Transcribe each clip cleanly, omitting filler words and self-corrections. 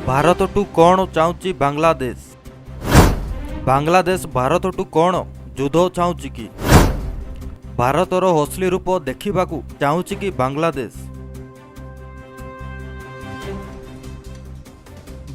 ଭାରତଠୁ କ'ଣ ଚାହୁଁଛି ବାଂଲାଦେଶ? ବାଂଲାଦେଶ ଭାରତଠୁ କ'ଣ ଯୁଦ୍ଧ ଚାହୁଁଛି କି? ଭାରତର ଅସଲି ରୂପ ଦେଖିବାକୁ ଚାହୁଁଛି କି ବାଂଲାଦେଶ?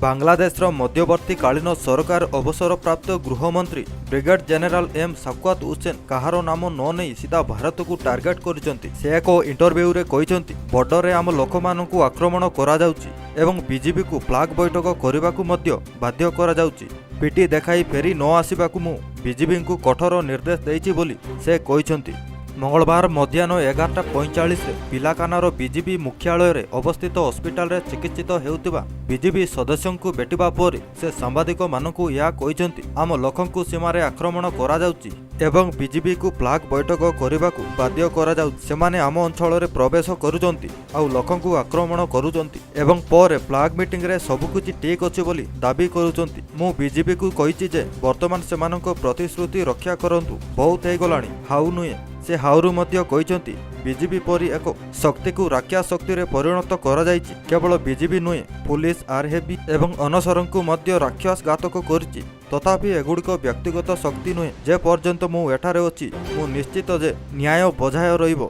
ବାଂଲାଦେଶର ମଧ୍ୟବର୍ତ୍ତୀକାଳୀନ ସରକାର ଅବସରପ୍ରାପ୍ତ ଗୃହମନ୍ତ୍ରୀ ବ୍ରିଗେଡ୍ ଜେନେରାଲ ଏମ୍ ସାକ୍ୱାତ ହୁସେନ କାହାର ନାମ ନ ନେଇ ସିଧା ଭାରତକୁ ଟାର୍ଗେଟ କରିଛନ୍ତି। ସେ ଏକ ଇଣ୍ଟରଭ୍ୟୁରେ କହିଛନ୍ତି, ବର୍ଡରରେ ଆମ ଲୋକମାନଙ୍କୁ ଆକ୍ରମଣ କରାଯାଉଛି ଏବଂ ବିଜିବିକୁ ଫ୍ଲାଗ ବୈଠକ କରିବାକୁ ମଧ୍ୟ ବାଧ୍ୟ କରାଯାଉଛି। ପିଠି ଦେଖାଇ ଫେରି ନ ଆସିବାକୁ ମୁଁ ବିଜିବିଙ୍କୁ କଠୋର ନିର୍ଦ୍ଦେଶ ଦେଇଛି ବୋଲି ସେ କହିଛନ୍ତି। ମଙ୍ଗଳବାର ମଧ୍ୟାହ୍ନ 11:45ରେ ପିଲାକାନାର ବିଜିବି ମୁଖ୍ୟାଳୟରେ ଅବସ୍ଥିତ ହସ୍ପିଟାଲରେ ଚିକିତ୍ସିତ ହେଉଥିବା ବିଜିବି ସଦସ୍ୟଙ୍କୁ ଭେଟିବା ପରେ ସେ ସାମ୍ବାଦିକମାନଙ୍କୁ ଏହା କହିଛନ୍ତି। ଆମ ଲୋକଙ୍କୁ ସୀମାରେ ଆକ୍ରମଣ କରାଯାଉଛି ଏବଂ ବିଜିବିକୁ ଫ୍ଲାଗ ବୈଠକ କରିବାକୁ ବାଧ୍ୟ କରାଯାଉଛି। ସେମାନେ ଆମ ଅଞ୍ଚଳରେ ପ୍ରବେଶ କରୁଛନ୍ତି ଆଉ ଲୋକଙ୍କୁ ଆକ୍ରମଣ କରୁଛନ୍ତି ଏବଂ ପରେ ଫ୍ଲାଗ ମିଟିଂରେ ସବୁକିଛି ଠିକ୍ ଅଛି ବୋଲି ଦାବି କରୁଛନ୍ତି। ମୁଁ ବିଜିବିକୁ କହିଛି ଯେ ବର୍ତ୍ତମାନ ସେମାନଙ୍କ ପ୍ରତିଶ୍ରୁତି ରକ୍ଷା କରନ୍ତୁ। ବହୁତ ହେଇଗଲାଣି, ଆଉ ନୁହେଁ। ସେ ଆହୁରି ମଧ୍ୟ କହିଛନ୍ତି, ବିଜିବି ପରି ଏକ ଶକ୍ତିକୁ ରାକ୍ଷସ ଶକ୍ତିରେ ପରିଣତ କରାଯାଇଛି। କେବଳ ବିଜିବି ନୁହେଁ, ପୁଲିସ, ଆର୍ଏବି ଏବଂ ଅନସରଙ୍କୁ ମଧ୍ୟ ରାକ୍ଷସ ଘାତକ କରିଛି। ତଥାପି ଏଗୁଡ଼ିକ ବ୍ୟକ୍ତିଗତ ଶକ୍ତି ନୁହେଁ। ଯେ ପର୍ଯ୍ୟନ୍ତ ମୁଁ ଏଠାରେ ଅଛି, ମୁଁ ନିଶ୍ଚିତ ଯେ ନ୍ୟାୟ ବଜାୟ ରହିବ।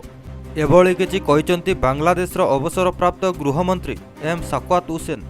ଏଭଳି କିଛି କହିଛନ୍ତି ବାଂଲାଦେଶର ଅବସରପ୍ରାପ୍ତ ଗୃହମନ୍ତ୍ରୀ ଏମ୍ ସାକ୍ୱାତ ହୁସେନ।